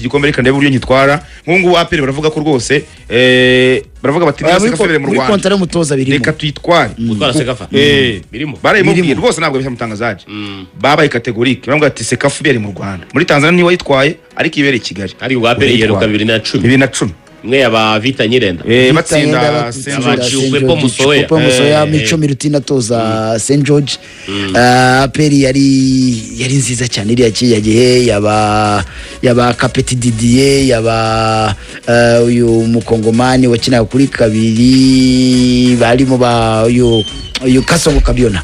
Gikombe reka ndebe uburyo nyitwara. Nk'ubu ngubu APR baravuga ko rwose, baravuga bati Oya, niba CECAFA ibereye mu muri Rwanda, contrat y'umutoza birimo. Reka tuyitware. Gutwara CECAFA birimo. Barabimubwiye. Birimo. Rwose ntabwo bisha mutangazaje, babaye catégorique, baravuga ati CECAFA ibereye mu Rwanda, muri Tanzania niwe wayitwaye, ariko ibereye i Kigali. Ariko ubwa APR iheruka 2010. 2010. Imwe yaba Vita Nyirenda. Batsinda Saint George. Chikwepo Musoya. Chikwepo Musoya. Mico Milutin atoza St George. APR yari nziza cyane iriya kiriya gihe, yaba Kapeti Didier, yaba uyu mukongomani wakinaga kuri kabiri, barimo ba uyu Kasongo Kabiona.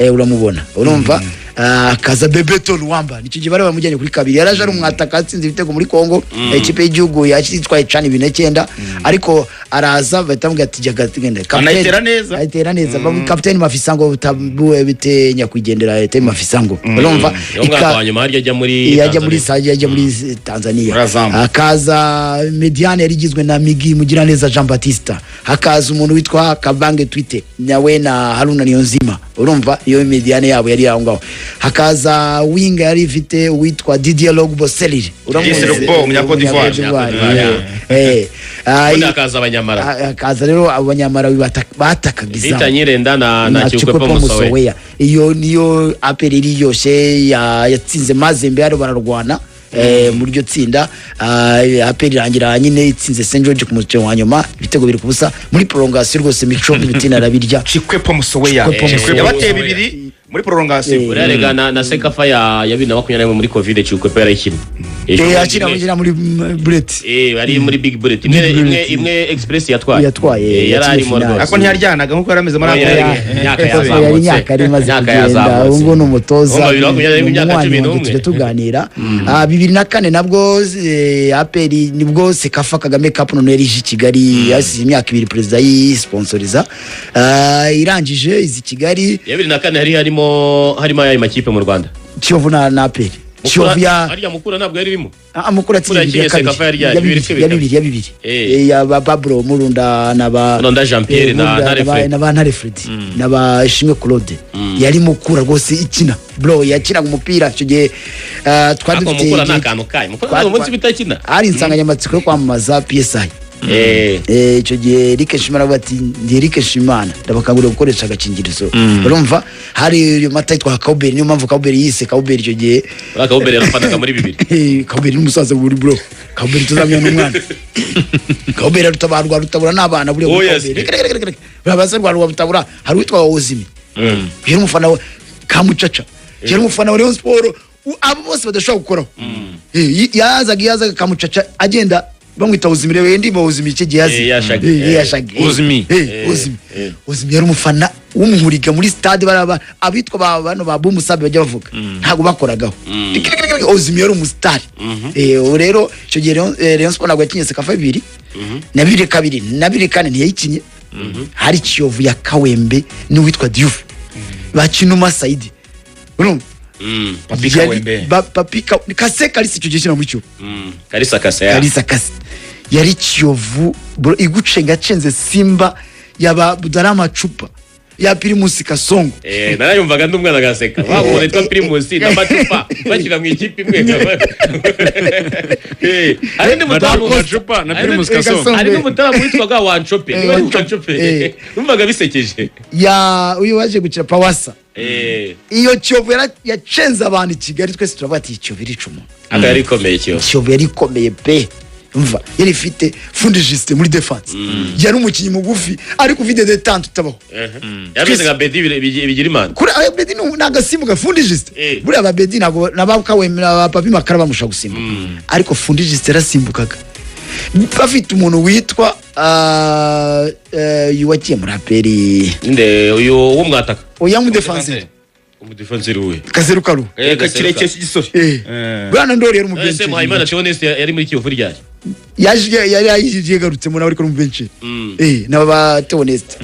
Uramubona, urumva. Akaza Bebeto Luwamba, nicyo gihe bari bamujyanye kuri kabiri, yaraje ari umwataka, atsinze ibitego muri Congo, ikipe y'igihugu yitwaye CHAN 2009, ariko araza bahita bamubwira ati jya genda. Anayitera neza. Ayitera neza. Kapiteni Mafisango, tabuwe bite nyakwigendera Eteni Mafisango, urumva. Niwo mwaka wa nyuma harya ajya muri Yajya muri Tanzania. Saje, yajya muri Tanzania. Muri Azam. Hakaza médiane yari igizwe na Migi Mugiraneza Jean Baptiste, hakaza umuntu witwa Kabange Twite nawe na Haruna Niyonzima, urumva iyo médiane yabo yari aho ngaho. Hakaza winga yari ifite uwitwa Didier Logbo Selil. Didier Logbo, umunya Cote d'Ivoire. Ubundi hakaza abanyamara. Hakaza rero abanyamarawi batakaga izamu. Vita Nyirenda na Chikwepo Musowe. Musoweya. Iyo niyo APR iriyoshe yatsinze Mazembe, hano bararwana muri iryo tsinda. APR irangira nyine itsinze St George ku mukino wa nyuma ibitego 2-0 muri prolongation. Rwose Mico Milutin arabirya. Chikwepo Musoweya. Chikwepo Musoweya. Yabateye bibiri muri prolongation. Buriya rega na CECAFA ya 2021 muri Covid, Chikwepo yarayikinnye. Akina muri Bullet. Ari muri Big Bullet imwe. Big Imwe Bullet. imwe Express yatwaye. Yatwaye, Yari yakinye arimo finale. rwose. Ariko ntiyaryanaga nkuko yari ameze muri Oya, APR. imyaka Yari yazamutse. imyaka yari imaze Imyaka kugenda. yazamutse. Ubu ngubu ni umutoza. Urumva 2021, ni imyaka umunywanyi cumi wanjye, n'umwe. tujya tuganira. 2004 nabwo APR, nibwo CECAFA Kagame Cup none yari ije i Kigali, yasize imyaka 2 perezida yisponsoriza. Irangije izi Kigali. Ya 2004 hari harimo ayahe makipe mu Rwanda? Kiyovu na APR. Kiyovu ya Harya Mukura ntabwo yari irimo? Mukura atsinze Mukura bibiri ya yakinye kabiri. CECAFA yari Ya bibiri bibiri, ya bibiri, ya bibiri. Ya ba Babro Murunda na ba Murunda Jean Pierre na Murunda Ntare Fred. na ba Ntare Fred na ba Ishimwe Claude. Yari Mukura rwose ikina, bro, yakinaga umupira icyo gihe. Twari Ariko dufite Mukura ni akantu kayo, Mukura ntabwo umunsi bitakina. Hari insanganyamatsiko yo kwamamaza PSI. Icyo gihe Eric Nshimana aravuga ati ndi Eric Nshimana, ndabakangurira gukoresha agakingirizo. Urumva hari mata yitwa Kauberi, niyo mpamvu Kauberi yise Kauberi icyo gihe. Uriya Kauberi yarafanaga muri bibiri. Kauberi n'umusaza buri, bro, Kauberi tuzamenya n'umwana. Kauberi aruta ba Rwarutabura n'abana buriya. Oh, Muri yes. Kauberi. Reka, reka, reka, reka. Buriya baza Rwarutabura, hari uwitwa Wozimi, yari umufana wa Kamucaca, yari umufana wa Rayon Sport. Abo bose badashobora gukoraho. Yazaga Kamucaca agenda bamwita Wozimi, rero ndimba Wozimi icyo gihe yazi. Yashagi. Yashagi. Wozimi. Wozimi. Wozimi yari umufana w'umuhuriga muri stade, baraba abitwa ba bano ba Bumusabe bajya bavuga ntabwo bakoragaho. Reka, reka, reka, Ozimi yari umusitari. Ubu rero icyo gihe Rayon Sport ntabwo yakinye CECAFA bibiri na bibiri kabiri na bibiri kane, ntiyayikinye. Hari Kiyovu ya Kawembe n'uwitwa Diouf, Bakinuma Saidi, urumva. Papi Kawembe. Papi Kase Kalisa icyo gihe kina muri Kiyovu. Kalisa Kase ya. Kalisa Kase yari Kiyovu, bro, igucenga cenze Simba yaba Budara amacupa ya Primus Kasongo. Narayumvaga ndi umwana agaseka wa umuntu witwa Primus n'amacupa bashyira mu ikipe imwe. Hari undi mutamu Macupa na Primus Kasongo. Hari n'umutamu witwaga Wanchope, niba ari Wanchope. Numvaga bisekeje. Ya uyu waje gukina Pawasa. Iyo Kiyovu yacenze abantu i Kigali, twese turavuga ati iyi Kiyovu irica umuntu. Aka yari ikomeye Kiyovu. Kiyovu yari ikomeye pe. Umva, yari ifite Fundi Justin muri défense, yari umukinnyi mugufi ariko ufite détente utabaho. Yameze nka Bedi Bigirimana. Kuri aya Bedi ni agasimbuka Fundi Justin. Buriya ba Bedi ntabwo na Kawemera ba Papi Makara bamusha gusimbuka, ariko Fundi Justin yarasimbukaga. Bafite umuntu witwa uyu wagiye muri APR. Nde uyu w'umwataka? Oya, mu défenseur. Umudefanseri we? Kazeru Karu. Kirekire cy'igisore. Buriya na Ndori yari Ese umubenshi. Muhayimana Theoneste yari muri Kiyovu ryari? Yaje yari yagarutsemo nawe, ariko ari umubenshi. Na ba Theoneste.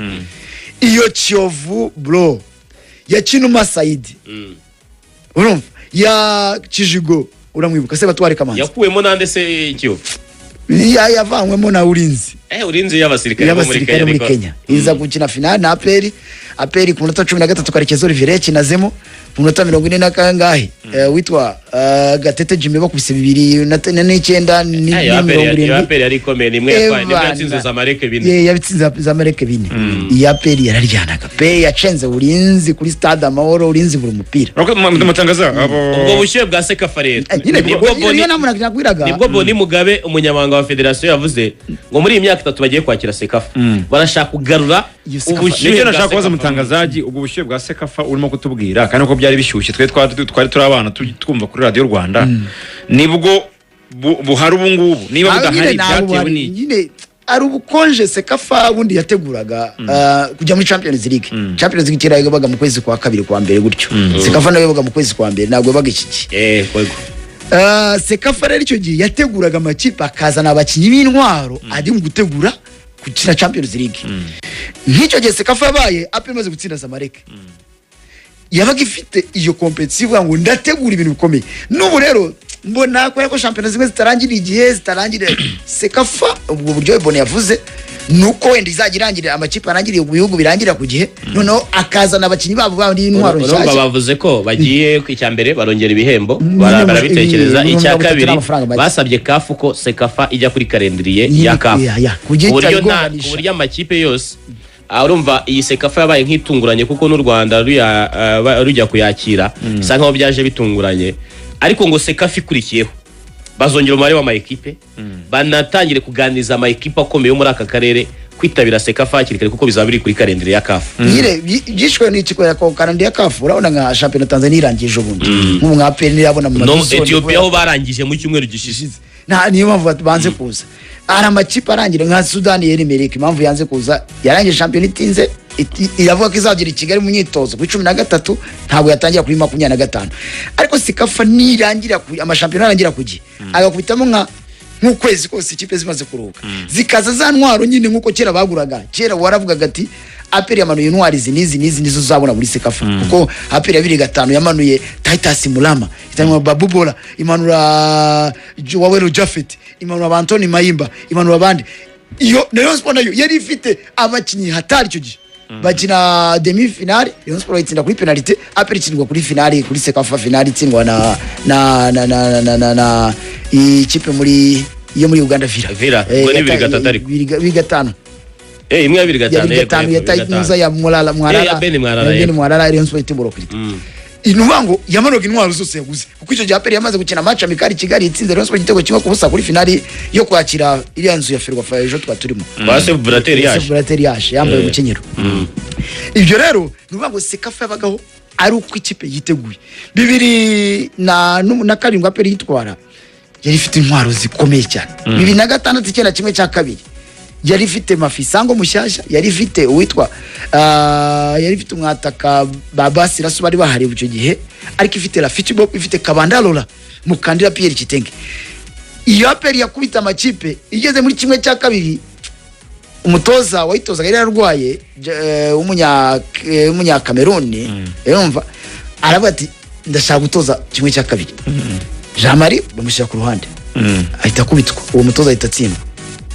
Iyo Kiyovu, bro, ya Kinuma Saidi, urumva, ya Kijigo, uramwibuka se, batware Kamanzi. Yakuwemo nande se Kiyovu? Yavanywemo na Ulinzi. Ulinzi y'abasirikare bo muri y'abasirikare Kenya muri niko. Kenya iza gukina finale na APR. APR ku munota 13 Karekezi Olivier yakinazemo, ku munota 40 na kangahe witwa Gatete Jimmy bakubise bibiri na 9 Iyo na APR mirongo iyo irindwi. APR yari ikomeye, nimwe yatwaye, nibwo Evana. yatsinze Zamalek 4. Ye, yabitsinze Zamalek 4. Iyi APR yararyanaga pe, yacenze Ulinzi kuri Stade Amahoro, Ulinzi buri umupira. Mutangaza abo Ubwo bushyuhe bwa CECAFA rero Nyine nibwo niyo Boni nama nakwiraga. nibwo Boni Mugabe, umunyamabanga wa federasiyo, yavuze ngo muri iyi myaka 3 bagiye kwakira CECAFA barashaka kugarura Iyo CECAFA- ubushyuhe Nicyo bwa nashaka kubaza CECAFA. Mutangazaji, ubwo bushyuhe bwa CECAFA urimo kutubwira kandi ko byari bishyushye, twe twari turi abana twumva kuri Radiyo Rwanda, nibwo buhari ubu ngubu? Niba Ntabwo nyine budahari, ntabwo byatewe buhari. n'iki? Nyine ari ubukonje. CECAFA bundi yateguraga kujya muri Champions League. Champions League kera yabaga mu kwezi kwa kabiri, kwa mbere gutyo. CECAFA nayo yabaga mu kwezi kwa mbere, ntabwo yabaga iki gihe. Yego. CECAFA rero icyo gihe yateguraga amakipe, akazana abakinnyi b'intwaro ari mu gutegura gukina Champions League. Nk'icyo gihe CECAFA yabaye APR imaze gutsinda Zamalek, yabaga ifite iyo compétition ivuga ngo ndategura ibintu bikomeye. N'ubu rero mbona kubera ko shampiyona zimwe zitarangira igihe, zitarangira CECAFA, ubwo buryo Boni yavuze ni uko wenda izajya irangirira amakipe arangiriye mu bihugu birangira ku gihe, noneho akazana abakinnyi babo bandi b'intwaro Urumva, nshyashya. bavuze ko bagiye ku icya mbere barongera ibihembo, Nyine barabitekereza. Icya 30 kabiri, n'amafaranga make. basabye CAF ko CECAFA ijya kuri calendrier Nyine, ya CAF, ya, kugira ku buryo nta itayigonganisha. ku buryo amakipe yose. Urumva iyi CECAFA yabaye nk'itunguranye kuko n'u Rwanda rujya kuyakira bisa nkaho byaje bitunguranye, ariko ngo CECAFA ikurikiyeho bazongera umubare w'amayikipe, banatangire kuganiriza amayikipe akomeye yo muri aka karere kwitabira CECAFA hakiri kare, kuko bizaba biri kuri calendrier ya CAF. Nyine byishwe n'iki? Kubera ko calendrier ya CAF, urabona nka shampiyona Tanzania irangiye ejo bundi, nk'ubu nka APR ntirabona mu No madizone Ethiopia kubera ho barangije mu cyumweru gishize. Nta niyo mpamvu banze kuza. Hari amakipe arangira nka Sudani yerimereka, impamvu yanze kuza yarangije shampiyona itinze, iravuga ko izagera i Kigali mu myitozo kuri 13, ntabwo yatangira kuri 25. Ariko CECAFA nirangira amashampiyona arangira ku gihe, agakubitamo nka nk'ukwezi kose ikipe zimaze kuruhuka, zikaza za ntwaro nyine nk'uko kera baguraga. Kera waravugaga ati APR yamanuye intwari izi n'izi n'izi, nizo uzabona muri CECAFA, kuko APR ya 2005 yamanuye Titus Mulama, imanura Babubola, imanura Wawero Jafet, imanura ba Antoni Mayimba, imanura abandi. Iyo Rayon Sport nayo yari ifite abakinnyi hatari icyo gihe, bakina demi finale, Rayon Sport itsinda kuri penalty, APR itsindwa kuri finale, kuri CECAFA finale itsindwa na ikipe muri yo muri Uganda, Villa. Villa, ubwo ni 2003 ariko. 2005. Imwe ya bibiri Ya gatanu bibiri yego, gatanu yego, ya bibiri gatanu. Tayinuza ya Mwalala Mwalala. Ya Ben Mwalala, Ya Ben yego. Mwalala, Rayon Sport itembora kwita intuvuga ngo yamanuka intwaro zose yaguze, kuko icyo gihe APR yamaze gukina match amical i Kigali, itsinze Rayon Sport igitego 1-0 kuri finali yo kwakira iriya nzu ya Ferwafa ejo twa turimo. Ba Sefu Burateri yaje. Burateri yaje yambaye umukenyero. Ibyo rero ni ukuvuga ngo CECAFA yabagaho ari uko ikipe yiteguye. 2007 APR yitwara yari ifite intwaro zikomeye cyane. 2006 icyenda kimwe cya kabiri yari ifite Mafisango mushyashya, yari ifite uwitwa yari ifite umwataka ba Basirasu bari bahari icyo gihe, ariko ifite Rafiki Bob, ifite Kabandalora Mukandira Pierre Kitenge. Iyo APR yakubita amakipe igeze muri kimwe cya kabiri, umutoza wayitozaga yari yararwaye, w'umunyakameruni, urumva aravuga ati ndashaka gutoza kimwe cya kabiri. Jean Marie bamushyira ku ruhande, ahita akubitwa, uwo mutoza ahita atsindwa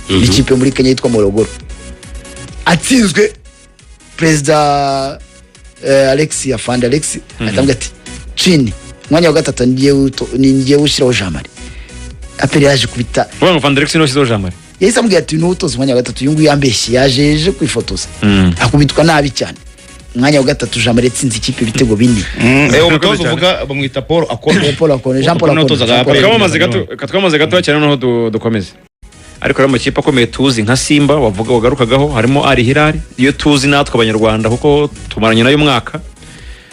n'ikipe muri Kenya yitwa Morogoro. Atsinzwe, perezida Alex Afande Alex ahita avuga ati chini, umwanya wa gatatu ni ngiye ushyiraho Jean Marie. APR yaje kubita. Uvuga ngo Van der niwe washyizeho Jean Marie? Yahise amubwira ati niwe utoza umwanya wa gatatu, uyu nguyu yambeshye, yaje eje kwifotoza. Akubitwa nabi cyane. Umwanya wa gatatu Jean Marie yatsinze ikipe ibitego 4. Umutoza uvuga bamwita Paul Akone. Paul Akone, Jean Paul Niwe Akone, watozaga Jean Paul APR. Twamamaze gato, twamamaze gato cyane, noneho dukomeze. Ariko rero amakipe akomeye tuzi nka Simba wavuga wagarukagaho, harimo Al Hilal iyo tuzi natwe abanyarwanda kuko tumaranye nayo umwaka,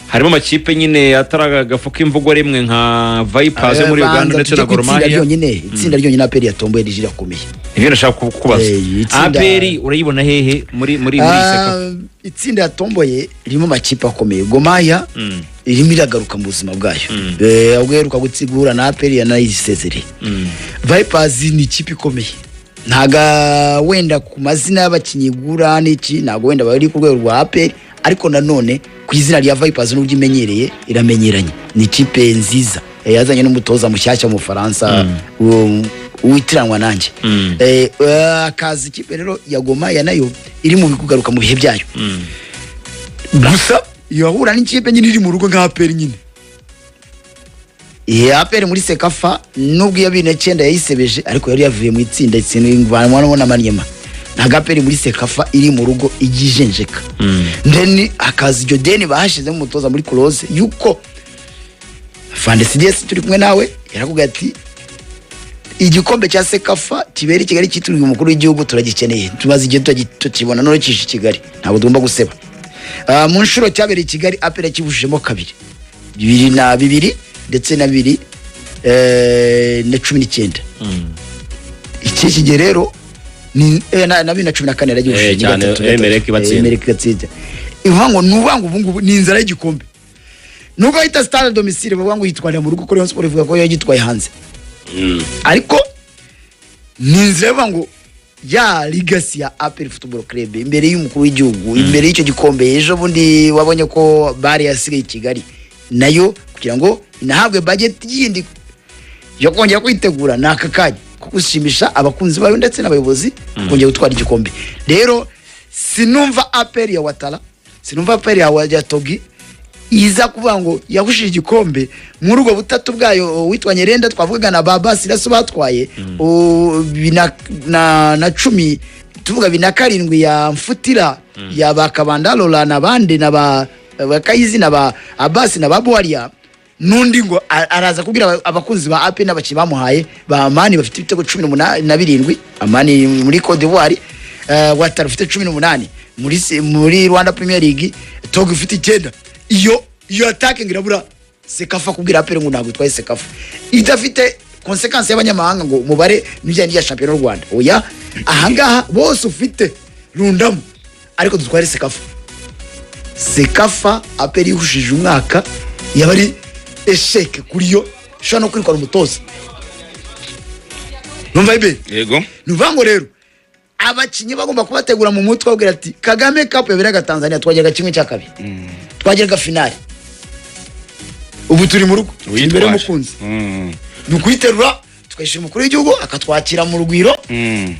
harimo amakipe nyine atari agafu k'imvugo rimwe nka Vipers yo muri Banza Uganda ndetse tujye na ku Gor itsinda Mahia. ryonyine, itsinda ryonyine APR yatomboye rije irakomeye. Nibyo nashaka kukubaza. Itsinda- APR urayibona hehe muri iyi CECAFA? Itsinda yatomboye ririmo amakipe akomeye. Gor Mahia irimo iragaruka mu buzima bwayo. Ubwo iheruka guhura na APR yanayisezereye. Vipers ni ikipe ikomeye, ntago wenda ku mazina y'abakinnyi igura n'iki, ntabwo wenda bari ku rwego rwa APR, ariko nanone ku izina rya Vipers n'ubwo imenyereye, iramenyeranye, ni ikipe nziza. Yazanye n'umutoza mushyashya w'umufaransa. Witiranwa nanjye. Akaza ikipe rero ya Goma ya nayo iri mu kugaruka mu bihe byayo. Gusa yahura n'ikipe nyine iri mu rugo nka APR nyine. APR muri CECAFA, nubwo iya 2009 yayisebeje, ariko yari yavuye mu itsinda itsindwa na Maniema. Ntabwo APR muri CECAFA iri mu rugo igijenjeka. Then hakaza iryo deni bahashizemo umutoza muri close, yuko Fande CDS turi kumwe nawe yarakubwiye ati igikombe cya CECAFA kibera i Kigali cyitiriwe umukuru w'igihugu turagikeneye, tumaze igihe tukibona, none kije i Kigali, ntabwo tugomba guseba. Mu nshuro cyabereye i Kigali, APR yakibujijemo kabiri, 2002 ndetse na 2019. Iki kigihe rero ni na 2014 yaragihushije. Cyane, gatatu, Emelec ibatsinda. Emelec igatsinda. Ivuga ngo nuvuga ngo ubu ngubu ni inzara y'igikombe, nubwo yita stade domicile, bavuga ngo yitwarira mu rugo, ko Rayon Sport ivuga ko yagitwaye hanze, ariko ni inzira ivuga ngo ya legacy ya APR Football Club imbere y'umukuru w'igihugu, imbere y'icyo gikombe. Ejo bundi wabonye ko bare yasigaye i Kigali nayo kugira ngo inahabwe budget yindi yo kongera kwitegura, ni aka kanya ko gushimisha abakunzi bayo ndetse n'abayobozi kongera gutwara igikombe. Rero sinumva APR ya Ouattara, sinumva APR ya Togi iza kuvuga ngo yahushije igikombe muri ubwo butatu bwayo witwa Nyerenda twavugaga na Baba Siraso batwaye na 10, tuvuga 2007 ya Mfutira, ya ba Kabanda Lola n'abandi na ba Kayizi na ba Abasi na ba Bwaria, n'undi ngo araza kubwira abakunzi ba APR n'abakinnyi bamuhaye ba Amani bafite ibitego 18 na 7, Amani muri Cote d'Ivoire, Ouattara ufite 18 muri Rwanda Premier League, Togo ufite 9. Iyo attacking irabura CECAFA kubwira APR ngo ntabwo itwaye CECAFA idafite conséquence y'abanyamahanga, ngo umubare n'ijyanye n'irya shampiyona y'u Rwanda. Oya, ahangaha bose ufite rundamo, ariko dutware CECAFA. CECAFA APR ihushije umwaka yaba ari échec kuri yo, ishobora no kwirukana umutoza. Numva ibe Yego. Ni ukuvuga ngo rero abakinnyi bagomba kubategura mu mutwe, babwira ati Kagame Cup yaberaga Tanzania twageraga 1/2, twageraga finale, ubu turi mu rugo, turi imbere y'umukunzi, ni ukuyiterura tukayishyira umukuru w'igihugu akatwakira mu rugwiro,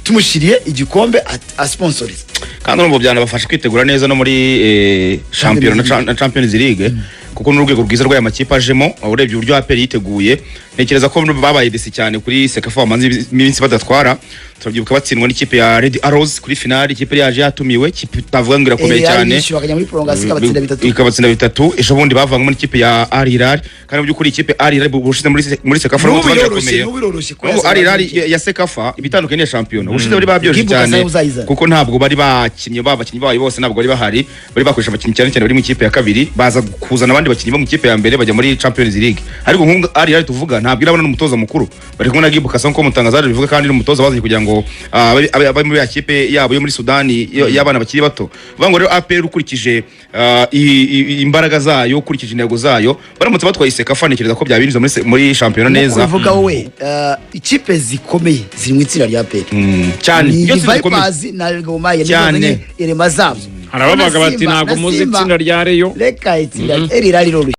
tumushyiriye igikombe asponsoriza. Kandi urumva byanabafasha kwitegura neza no muri shampiyona na Champions League, kuko n'urwego rwiza rw'aya makipe ajemo. Urebye uburyo APR yiteguye, ntekereza ko babaye déçus cyane kuri CECAFA bamaze iminsi badatwara. Turabyibuka batsindwa n'ikipe ya Red Arrows kuri finale, ikipe yaje yatumiwe, ikipe utavuga ngo irakomeye cyane. Yishyura bakajya muri prolongation ikabatsinda 3. Ikabatsinda 3. Ejo bundi bavangamo n'ikipe ya Al Hilal, kandi mu by'ukuri ikipe Al Hilal bushize muri CECAFA N'ubu nubwo biroroshye, irakomeye. n'ubu biroroshye ko N'ubu yazaba Al Hilal ari ya CECAFA ibitandukanye n'iya shampiyona, ubushize bari babyoroshye Kibuga cyane sayo uzayizana. kuko ntabwo bari bakinnye, ba bakinnyi bayo bose ntabwo bari bahari, bari bakoresha abakinnyi cyane cyane bari mu ikipe ya kabiri, baza kuzana abandi bakinnyi bo mu ikipe ya mbere bajya muri Champions League. Ariko nk'ubu Al Hilal tuvuga ntabwo irabona n'umutoza mukuru, bari kumwe na Gibu Kasa nk'uko mutangazaje bivuga, kandi n'umutoza bazanye kugira ngo abe muri ya kipe yabo yo muri Sudani y'abana bakiri bato. Bivuga ngo rero APR ukurikije imbaraga zayo, ukurikije intego zayo, baramutse batwaye CECAFA, ntekereza ko byabinjiza muri shampiyona neza. Ubivuga wowe, ikipe zikomeye ziri mu itsinda rya APR. Cyane. Ni Iyo tsinda rikomeye. Vipers na Gor Mahia nizo Cyane. zazanye irema zabyo. Hari abavuga Na bati Simba- ntabwo na muzi Simba- itsinda rya Rayon. Reka, itsinda eri riroroshye.